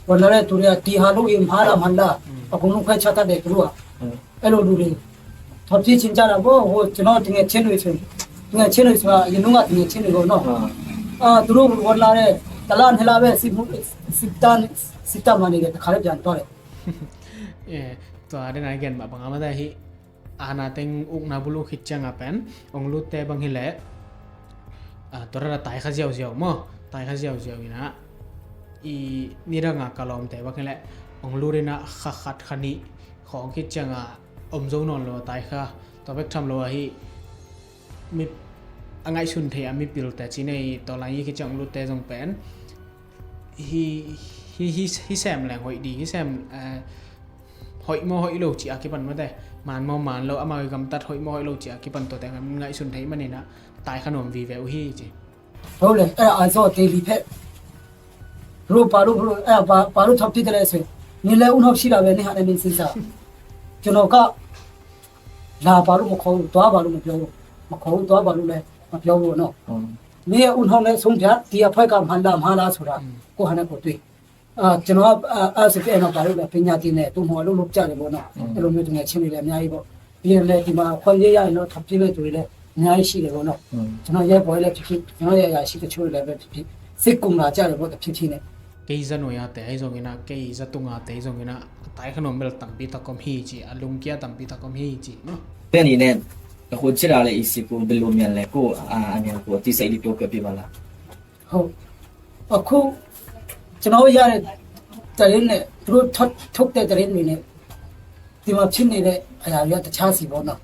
ဝင်လာတဲ့သူတွေက ဒီဟာလုပ်ရင် မှားလား မှန်လား အကုန်လုံးခွဲခြားတတ်တယ် သူတို့က။ အဲ့လိုလူတွေ ထွက်ပြေးချင်ကြတာပေါ့။ ဟို ကျွန်တော်တငယ်ချင်းတွေဆိုရင် တငယ်ချင်းတွေဆိုတာ အရင်တုန်းကတငယ်ချင်းတွေပေါ့နော်။ အာ သူတို့ဝင်လာတဲ့ တစ်လနှစ်လပဲ စစ်မှု စစ်တပ်နဲ့ စစ်တပ်မှာနေတယ် တစ်ခါတည်းပြန်သွားတယ်။ အဲ သွားတယ် နိုင်ငံမှာ ဘာမှမတတ်ဟိ Ana teng ukna bul uh khit cianga pen ong lutte bang hileh, a, tua rara tai kha ziauziau maw, tai kha ziauziau ina, i nidanga ka lawmte bang hileh ong lut ina kha khat kha nih khawng khit cianga om zo nawn lo tai kha. Tua bek tham lo ahi, mi a ngaihsun thei a mipilte ci nei, tua lai khit ciang ong lutte zong pen hi, hi, hi, hi sem leng hoih di, hi sem, eh, hoih maw hoih lo ci a kipan mate, man maw man lo, amau i gamtat hoih maw hoih lo ci a kipan tuate ngaihsun thei manin a tai kha nuam vive uh hi ci. ဟုတ်လေ အဲ့ဒါ အစော တေလီဖက် ဘလို့ ဘာလို့ ဘလို့ အဲ့ဒါ ဘာ ဘာလို့ ထွက်ပြေးတယ်လဲဆိုရင် နင်လည်း ဦးနှောက်ရှိတာပဲ နင်ဟာလည်း နင် စဉ်းစား ကျွန်တော်က လာ ဘာလို့ မခေါ်ဘူး သွား ဘာလို့ မပြောဘူး မခေါ်ဘူး သွား ဘာလို့ လဲ မပြောဘူးနော်။ မင်းရဲ့ ဦးနှောက်နဲ့ ဆုံးဖြတ် ဒီအဖွဲ့က မှန်လား မှားလားဆိုတာ ကိုယ့်ဟာနဲ့ ကိုယ်တွေ့။ အာ ကျွန်တော်က အာ အာ စစ်တပ်မှာ ပါလို့လဲ ပညာသင်တယ် သို့မဟုတ် အလုပ်လုပ်ကြတယ်ပေါ့နော်။ အဲ့လိုမျိုး တငယ်ချင်းတွေလည်း အများကြီးပေါ့။ ပြီးရင်လည်း ဒီမှာ အခွင့်အရေးရရင်တော့ ထွက်ပြေးမဲ့သူတွေလည်း အများကြီးရှိတယ်ပေါ့နော်။ ကျွန်တော် ရဲဘော်လည်းဖြစ်ဖြစ် ကျွန်တော်ရဲ့ အရာရှိတချို့လည်းပဲဖြစ်ဖြစ် စစ်ကူလာကြတယ်ပေါ့ တဖြည်းဖြည်းနဲ့။ Kei za nuai a te ahi zongin a, kei za tung a te ahi zongin a, a tai kha nuam bel tampi tak om hi ci, a lungkia tampi tak om hi ci, no? ဘယ်အနေနဲ့ အခု စစ်တပ်နဲ့ အီးစီးကို ဘယ်လို မြင်လဲ။ ကိုယ့် အာ အမြင်ကို အသေးစိတ်လေး ပြောပြပေးပါလား။ ဟုတ်။ အခု ကျွန်တော်တို့ ရတဲ့ သတင်းနဲ့ သူတို့ ထုတ် ထုတ်တဲ့ သတင်းတွေနဲ့ ဒီမှာ ဖြစ်နေတဲ့ အရာတွေက တခြားစီပေါ့နော်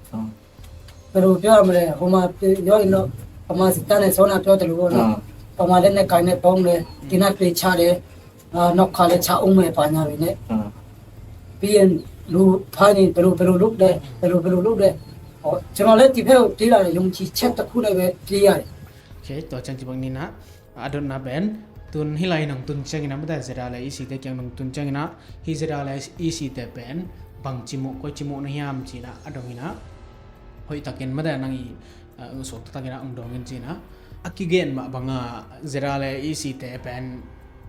။ ဘယ်လို ပြောရမလဲ။ ဟိုမှာ ပြောရင်တော့ ဗမာစစ်တပ်နဲ့ စောနပြောသလိုပေါ့နော်။ ဗမာလက်နက်ကိုင်နဲ့ ပေါင်းတယ်။ သေနတ်တွေ ချတယ်။ အာ နောက်ခါလည်း ချဦးမယ် ဘာညာတွေနဲ့။ ပြီးရင် လူဖမ်းရင် ဘယ်လို ဘယ်လို လုပ်တယ်။ ဘယ်လို ဘယ်လို လုပ်တယ်။ ဟော ကျွန်တော်လည်း ဒီဘက်ကို ပြေးလာတယ်။ ယုံကြည်ချက်တစ်ခုနဲ့ပဲ ပြေးရတယ်။ Okay, tua ciang ci bang ni na, a dotna pen, tun hi lai nong tun ciangin a, mate, zeda le isi te kiang nong tun ciangin a, hi zeda le isi te pen bang cimuh, koi cimuh na hiam ci na a dongin a, hoihtakin, mate, nang i, a, suak taktakin a ong dongin ci na, A kigen mah banga ZRA le EC te pen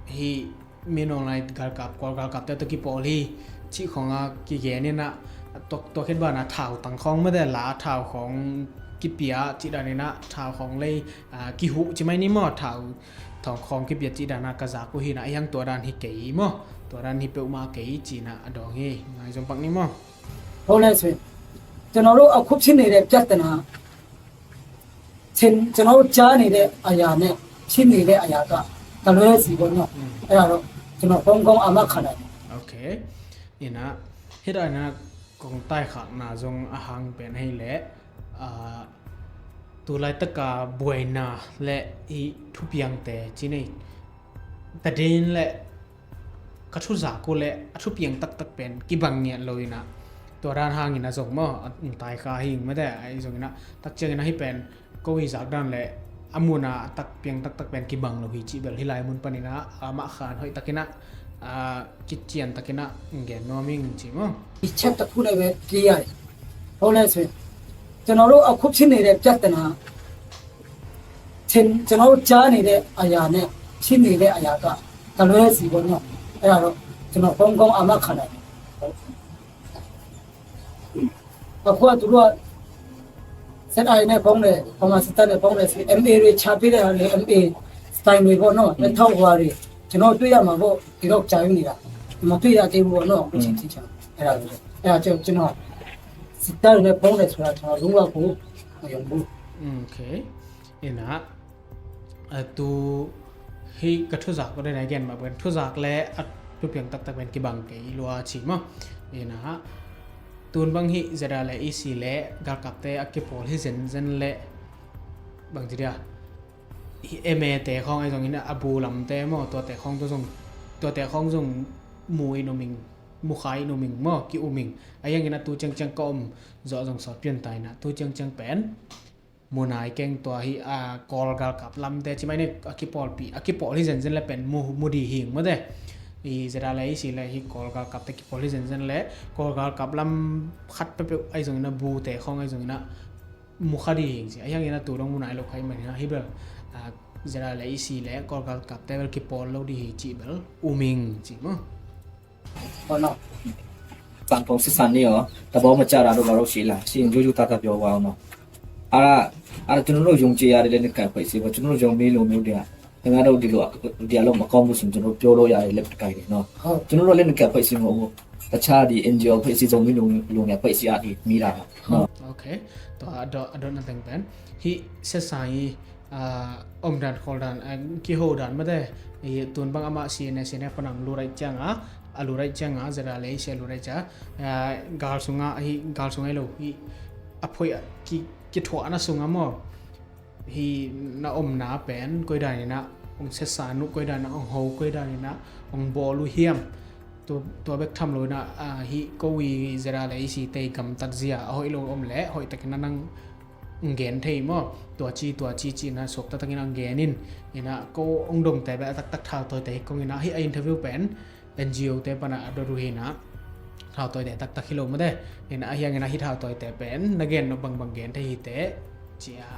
hih Min Aung Hlaing galkap, Kawl galkapte tawh kipawl hi cih khawng a kigen in ah, tua, tua khit banah thautang khawng mate, la thau khawng kipia cih dan in ah, thau khawng lei, ah, kihuh ci mai ni maw, thau, thau khawng kipia cih dan a ka zak uh hi in ah, a hiang tua dan hi kei maw, tua dan hi peuhmah kei ci in ah a dawng hi. Ngai zom pak ni maw. ဟုတ်တယ်ဆိုရင် ကျွန်တော်တို့အခုဖြစ်နေတဲ့ပြဿနာ ချင်းကျွန်တော်တို့ကြားနေတဲ့အရာနဲ့ ဖြစ်နေတဲ့အရာက တလွဲစီပေါ့နော်။ အဲ့ဒါတော့ ကျွန်တော်ကောင်းကောင်းအာမခံနိုင်တယ်။ Okay. Ina, hih dan a kong taikhakna zong a hang pen ahih leh, ah, tu laitaka buaina le hih thupiangte ci nei, tadin le ka thuzak uh le a thupiang taktak pen kibang ngiat lo in ah, tua dan hangin a zong maw, a taikha hi ing mate, ahi zongin ah, tak ciangin ah hih pen ko i zak dan le a mun a a tak piang taktak pen kibang lo hi cih bel hih lai mun panin ah, amah khan hoih takin ah, ah, kician takin ah gen nuam ing ci maw. ဒီချက်တစ်ခုနဲ့ပဲ clear ရတယ်။ ဟုတ်လဲဆိုရင် ကျွန်တော်တို့အခုဖြစ်နေတဲ့ပြဿနာ ထင်ကျွန်တော်တို့ကြားနေတဲ့အရာနဲ့ ဖြစ်နေတဲ့အရာက တလွဲစီပေါ့နော်။ အဲ့ဒါတော့ ကျွန်တော်ကောင်းကောင်းအာမခံနိုင်တယ်။ အခုကသူတို့က စစ်အာဏာရှင်နဲ့ပေါင်းတယ်၊ ဗမာစစ်တပ်နဲ့ပေါင်းတယ်ဆိုရင် MA တွေချပေးတဲ့ဟာလေ MA style တွေပေါ့နော်။ လက်ထောက်ဟိုဟာတွေ ကျွန်တော်တွေ့ရမှာပေါ့။ ဒီတော့ကြာယူနေတာ မတွေ့ရသေးဘူးပေါ့နော်။ အခုချိန်ထိကျွန်တော် အဲ့ဒါပဲ။ အဲ့ဒါကျွန်တော် စစ်တပ်နဲ့ပေါင်းတယ်ဆိုတာ ကျွန်တော်လုံးဝကို မယုံဘူး။ Okay. Ina, ah, tu hih ka thuzak ko dena gen mah pen thuzak le a thupiang taktak pen kibang kei lua ci maw. Ina, tun bang hih ZRA le EC le galkapte a kipawl hi zenzen le bang ci dia, hih MA te khawng ahi zongin a bu lamte maw, tuate khawng tu zong, tuate khawng zong mu in um ing, mu kha in um ing maw, ki-um ing. A hiangin a tu ciangciang ka om zawh zong sawt pian ta in ah, tu ciangciang pen mu nai keng. Tua hih, a, Kawl galkap lamte ci mai ni, a kipawlpih, a kipawl hi zenzen le pen mu, mu dih hi ing mate. I ZRA le EC le hih Kawl galkapte kipawl hi zenzen le Kawl galkap lam khat peuhpeuh ahi zongin ah, bute khawng ahi zongin ah mu kha dih hi ing ci. A hiangin a tu dong mu nai lo kha ih manin ah, hih bel, a, ZRA le EC le Kawl galkapte bel kipawl lo dih hi cih bel um ing ci maw. ပေါ့နော်။ ပန်ပုံစစ်ဆန်နေရော သဘောမကျတာတို့ဘာလို့ရှိလား။ ရှိရင်ရိုးရိုးသားသားပြောပါဦးနော်။ အဲ့ဒါ အဲ့ဒါကျွန်တော်တို့ယုံကြည်ရတဲ့လက်နက်ကိုင်အဖွဲ့အစည်းပေါ့။ ကျွန်တော်တို့ယုံမင်းလူမျိုးတွေက ခင်ဗျားတို့ဒီလို ဒီအလုပ်မကောင်းဘူးဆိုရင် ကျွန်တော်တို့ပြောလို့ရတယ် လက်တကိုင်တယ်နော်။ ဟုတ်။ ကျွန်တော်တို့လက်နက်ကိုင်အဖွဲ့အစည်းမဟုတ်ဘူး။ တခြားဒီ NGO အဖွဲ့အစည်း ဇုံမင်းလူမျိုးနဲ့အဖွဲ့အစည်းအားဖြင့်မီးတာပါနော်။ Okay. Tua a dot, a dot na teng pen hih sesa hi, ah, om dan khawl dan, ah, kiho dan mate, i tun bang amah CNA, CNA pan a lut aih ciang a, a lut aih ciang a, ZRA le EC a lut aih ciang a, ah, gal sung a, hi gal sung a hi lo, hi a phoih a ki, kithuahna sung a maw, hi na omna pen koi dan in ah hong sesa uh, koi dan in ah hong ho, koi dan in ah hong bawl uh hiam. Tua, tua bek tham lo in ah, ah, hi ko i ZRA le EC te i gamtat zia a hoih lo om le hoih takin ah nang gen thei maw? Tua ci, tua ci, ci-in ah suakta takin ah gen in. In ah ko hong dongte bel a taktak thautawite hi kong in ah, hih a interview pen NGO te pan a dot uh hi in ah, thautawite taktak hi lo mate. In ah a hiangin ah hih thautawite pen na gen nop bangbang gen thei hi teh, ci-a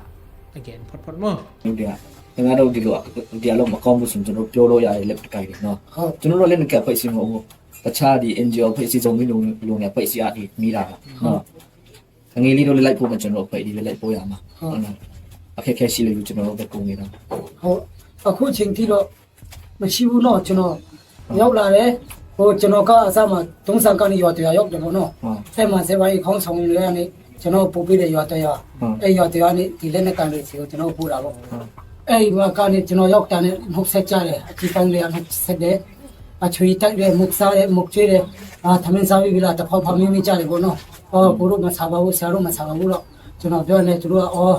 a gen photphot maw. ဒီက ခင်ဗျားတို့ဒီလို ဒီအလုပ်မကောင်းဘူးဆိုရင် ကျွန်တော်တို့ပြောလို့ရတယ် လက်တကိုင်တယ်နော်။ ဟုတ်။ ကျွန်တော်တို့လက်နက်ကိုင်အဖွဲ့အစည်းမဟုတ်ဘူး။ တခြားဒီ NGO အဖွဲ့အစည်း ဇုံမင်းလူမျိုးနဲ့အဖွဲ့အစည်းအားဖြင့်မီးတာပါနော်။ ဟုတ်။ ငွေလေးတို့လည်းလိုက်ပို့မယ် ကျွန်တော်တို့အဖွဲ့ဒီလည်းလိုက်ပို့ရမှာ။ ဟုတ်။ အခက်အခဲရှိလို့ ကျွန်တော်တို့ပဲကူညီတာ။ ဟုတ်။ အခုချိန်ထိတော့ မရှိဘူးနော်။ ကျွန်တော်ရောက်လာတယ်။ ဟို ကျွန်တော်ကအစမှာ တုံးစံကနေရွာတရွာရောက်တယ်ပေါ့နော်။ ဟုတ်။ အဲ့မှာ စက်ပိုင်းခေါင်းဆောင်တွေကနေ ကျွန်တော်ပို့ပေးတယ် ရွာတရွာ။ ဟုတ်။ အဲ့ရွာတရွာကနေ ဒီလက်နက်ကိုင်တွေဆီကို ကျွန်တော်ပို့တာပေါ့။ ဟုတ်။ အဲ့ဒီမှာကနေ ကျွန်တော်ရောက်တာနဲ့ နှုတ်ဆက်ကြတယ်။ အကြီးပိုင်းတွေက နှုတ်ဆက်တယ်။ အချွေတိုက်တယ်၊ မုတ်စားတယ်၊ မုတ်ကျွေးတယ်။ အာ၊ ထမင်းစားပြီးပြီလား၊ တဖောက်ဖောက်မင်းမင်းကြတယ်ပေါ့နော်။ အော်၊ ကိုတို့မစားပါဘူး၊ ဆရာတို့မစားပါဘူးတော့ ကျွန်တော်ပြောနေ၊ သူတို့က အော်၊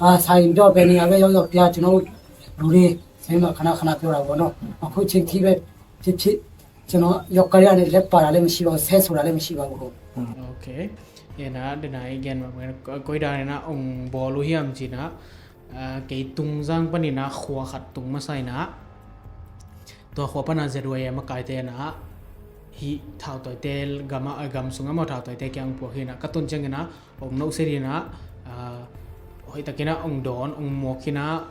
အာ၊ ဆိုင်တော့ ဘယ်နေရာပဲရောက်ရောက် ဗျာ၊ ကျွန်တော်တို့လူတွေ ဆိုပြီးမှ ခဏခဏပြောတာပေါ့နော်။ အခုချိန်ထိပဲဖြစ်ဖြစ် ကျွန်တော် ရော့ကတ်ရနဲ့ လက်ပါတာလည်းမရှိပါဘူး၊ ဆဲဆိုတာလည်းမရှိပါဘူး။ Okay. Ina, dena i gen mah, koi dan ina hong bawl uh hiam ci-in ah, ah, kei tung zang panin ah khua khat tung masa in ah, tua khua pan a ZYA makaite in ah, hih thautawite gam a, gam sung a maw, thautawite kiang puak hi in ah, ka tun ciangin ah hong nohset in ah, ah, hoih takin ah hong dawn, hong muak in ah,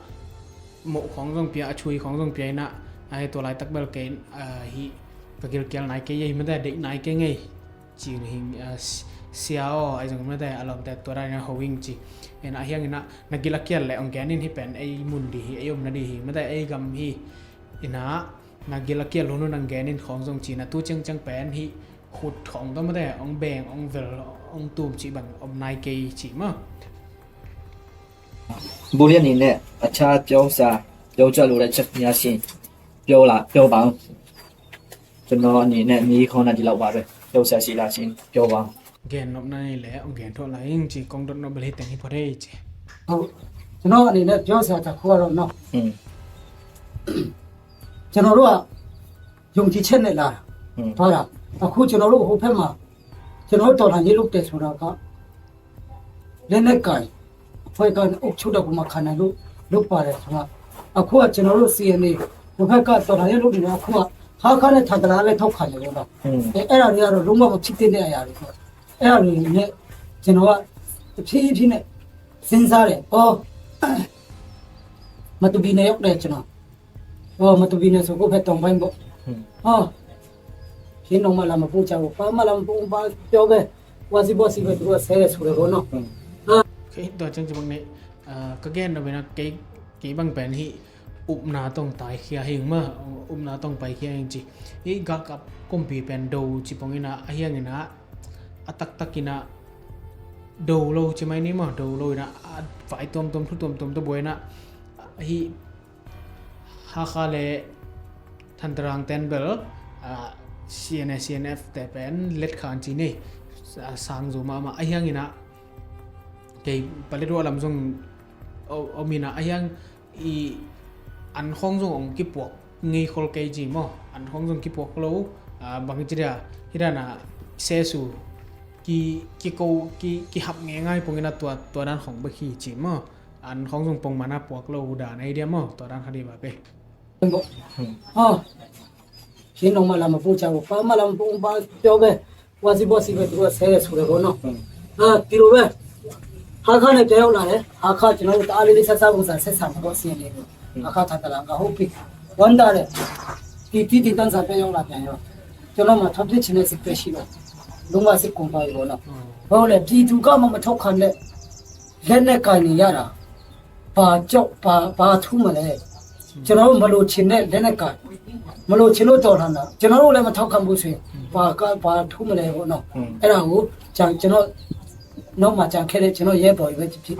moh khawng zong pia, a chui khawng zong pia inah, a hi tua laitak bel kei, a, hi ka gilkial nai kei ei mate, deih nai kei ngei. Cing hing, a, sia aw, ai zong mate, a lawmte tua dan inah ho ing ci. Inah a hiang inah na gil a kial le ong gen in, hi pen ei mun di hi, ei omna di hi mate, ei gam hi. Inah na gil a kial hun hun ang gen in khawng zong ci, na tu ciangciang pen hi khut khawng tawh mate, ong beng, ong vel, ong tum ci bang om nai kei ci maw. บุรีนี่เนี่ย अच्छा प्यासा प्यासा လို့လည်းချက်များရှင်ပြောလာပြောပါဦးကျွန်တော်အနေနဲ့မြေခေါင်းနဲ့ဒီလောက်ပါပဲပြောဆရာရှိလားရှင်ပြောပါဦး Gen nopna nei le ong gen thuah lai ing ci, kong dot nop bel hi teng hi phot ei ci. ဟုတ် ကျွန်တော်အနေနဲ့ပြောစရာတစ်ခုကတော့နော် อืม ကျွန်တော်တို့ကယုံကြည်ချက်နဲ့လာတာ อืม သွားတာအခုကျွန်တော်တို့ဟိုဘက်မှာကျွန်တော်တို့တော်လှန်ရေးလုပ်တယ်ဆိုတာကလက်နက်ကိုင်အဖွဲ့ကနေအုပ်ချုပ်တဲ့ပုံမှာခံနိုင်လို့လုပ်ပါတယ်ဆိုတာအခုကကျွန်တော်တို့ စီအန်အေ ဟိုဘက်ကတော်လှန်ရေးလုပ်နေတာအခုကဟားခါးနဲ့ထန်တလန်ကလည်းထောက်ခံတယ်လို့တော့ อืม အဲအဲ့ဒါတွေကတော့လုံးဝမဖြစ်သင့်တဲ့အရာတွေပေါ့အဲ့ဒါတွေနဲ့ကျွန်တော်ကတဖြည်းဖြည်းနဲ့စဉ်းစားတယ်အော်မတူပီနဲ့ရောက်တယ်ကျွန်တော် ဟောမတူပီနဲ့ဆိုကိုယ့်ဘက်တောင်ပိုင်းပေါ့ อืม ဟောရှင်းတော့မှလာမပို့ကြဘူးဘာမှလာမပို့ဘူးဘာပြောပဲဝါစီဘောစီပဲသူကဆဲတယ်ဆိုတယ်ပေါ့နော် อืม โอเค tua ciang ci bang nei, ah, ka gen lo bena kei, kei bang pen hi upna tong tai khia hing ma, upna tong pai khia hing ci. Hi galkap kumpi pen do ci pong inah a hiang inah a taktak inah do lo ci mai ni maw, do lo inah a vai tuamtuam thu tuamtuam tua buai inah hi Hakha le Thantarang ten bel, ah, C N A, C N F te pen let khan ci nei, ah, sang zo mahmah a hiang inah kei palet ruah lam zong om inah a hiang i an khawng zong ong kipuak ngei khol kei ci maw, an khawng zong kipuak lo, ah, bang ci dia hi dana sesu ki, kiko ki, kihap ngei ngai pong inah tua, tua dan khawng bek hi ci maw. An khawng zong pongman a puak lo uh dan ei dia maw, tua dan kha di ba pe. ဟောရှင်းတော့မှလာမပို့ကြဘူးဘာမှလာမပို့ဘူးဘာပြောပဲဝါစီဘောစီပဲသူကဆဲတယ်ဆိုတယ်ပေါ့နော်အာဒီလိုပဲဟားခါးနဲ့ပြန်ရောက်လာတယ်ဟားခါးကျွန်တော်တို့တအားလေးလေးဆဆပုံစံဆက်ဆံမှာပေါ့ စီအန်အေ ကိုဟားခါးထန်တလန်ကဟုတ်ပြီဝမ်းသာတယ်ဒီတီတီတန်းစာပြန်ရောက်လာပြန်ရောကျွန်တော်မှထောက်ဖြစ်ချင်တဲ့စိတ်ပဲရှိတော့လုံးဝစိတ်ကုန်သွားပြီပေါ့နော်ဟုတ်လေပြည်သူကမှမထောက်ခံတဲ့လက်နဲ့ကိုင်နေရတာ ဘာကြောင့်ဘာဘာထူးမလဲကျွန်တော်တို့မလိုချင်တဲ့လက်နက်ကိုင်မလိုချင်လို့တော်လှန်တာကျွန်တော်တို့လည်းမထောက်ခံဘူးဆိုရင်ဘာကဘာထူးမလဲပေါ့နော်အဲ့ဒါကိုကျွန်ကျွန်တော်နောက်မှကြံခဲ့တဲ့ကျွန်တော်ရဲဘော်တွေပဲဖြစ်ဖြစ်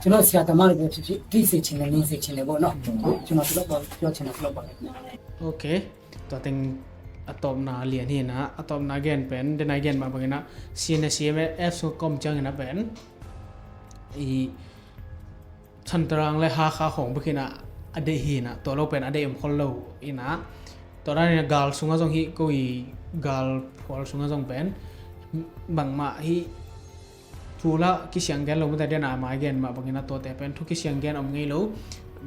ကျွန်တော်ဆရာသမားတွေပဲဖြစ်ဖြစ်တီးစေချင်တယ်နေစေချင်တယ်ပေါ့နော်ကျွန်တော်ဒီလောက်ပါပြောချင်တာဒီလောက်ပါ Okay. Tua teng a tawpna lian hi inah a tawpna gen pen dena gen mah bang inah C N A C N F sung kom ciang inah pen i Thantarang le Hakha khawng bek inah a deih hi inah tua lo pen a deih om khol lo inah tua dan inah gal sungah zong hi ko i gal phual sungah zong pen bangmah hi thu la kisiang gen lo mate dena mai gen mah bang inah tuate pen thu kisiang gen om ngei lo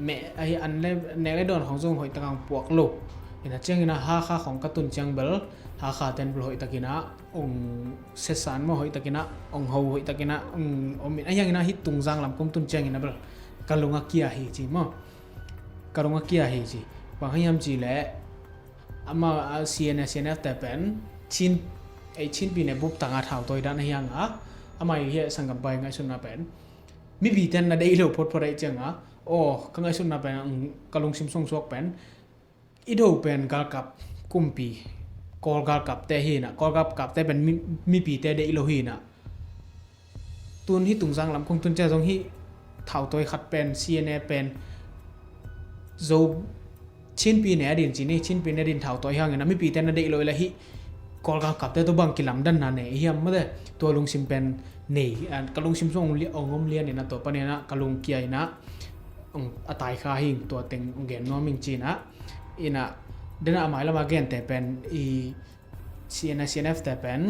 meh ahi an le nek le dawn khawng zong hoih takang puak lo inah ciang inah Hakha khawng ka tun ciang bel Hakha ten bel hoih tak inah ong sesan maw hoih tak inah ong ho hoih tak inah ong om in a hiang inah hi tungzang lam kong tun ciang inah bel ka lung a kia hi ci maw ka lung a kia hi ci bang hiam ci le ama C N A C N F te pen Chin ei Chinpi ne bup tanga thau toi dan a hiang a ama i hi sanggam pai ngaihsutna pen mipi ten na deih lo photphot aih ciang a aw ka ngaihsutna pen ka lungsim sungsuak pen i do pen galkap kumpi Kawl galkapte hi inah Kawl galkapte pen mipite deih lo hi inah tun hi tungzang lam kong tun cia zong hi thautawi khat pen C N A pen zo Chinpi ne a din ci ni Chinpi ne a din thautawi hangin a mipite na deih lo ila hi Kawl galkapte tu bang kilamdanna nei hiam mate tua lungsim pen nei ka lungsim sung ong om lian inah tua panin ah ka lungkia inah a taikha hing tua teng ong gen nuam ing ci inah inah dena a mailam a gente pen i C N A C N F te pen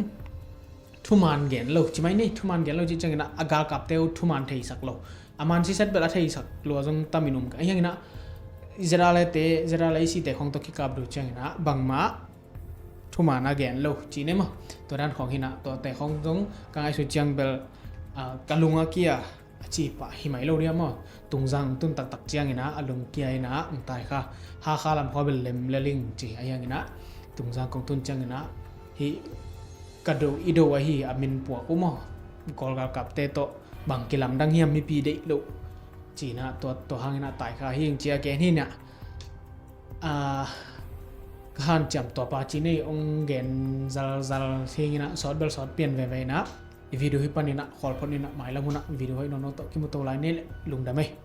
thuman gen lo ci mai ni thuman gen lo ci ciang inah a galkapte uh thuman theisak lo a man siset bel a theisak lo a zong tamin um ka hiang inah ZRA te ZRA te khong to kikap do ciang inah bangmah thuman a gen lo ci ne maw tua dan khong hinah tua te khong zong ka ngaihsut ciang bel ka lung a kia a ci pah hi mai lo dia maw. Tungzang tun taktak ciangin ah a lungkia in ah, ang tai kha, Hakha lam khua bel lem le ling ci a hiangin ah, Tungzang kong tun ciangin ah, hih ka do i do ahi a min puak uh maw, Kawl galkapte tawh bang kilamdang hiam, mipi deih loh ci-in ah, tua, tua hangin ah tai kha hing ci a gen hi in ah. Ah, ka hanciam tua pa ci nei ong gen zalzal hing in ah, sawt bel sawt pian veve in ah, i video hi panin ah khawl phot in ah, mailam hun ah video hoih nono tawh kimu to lai ni leh, lungdam ei.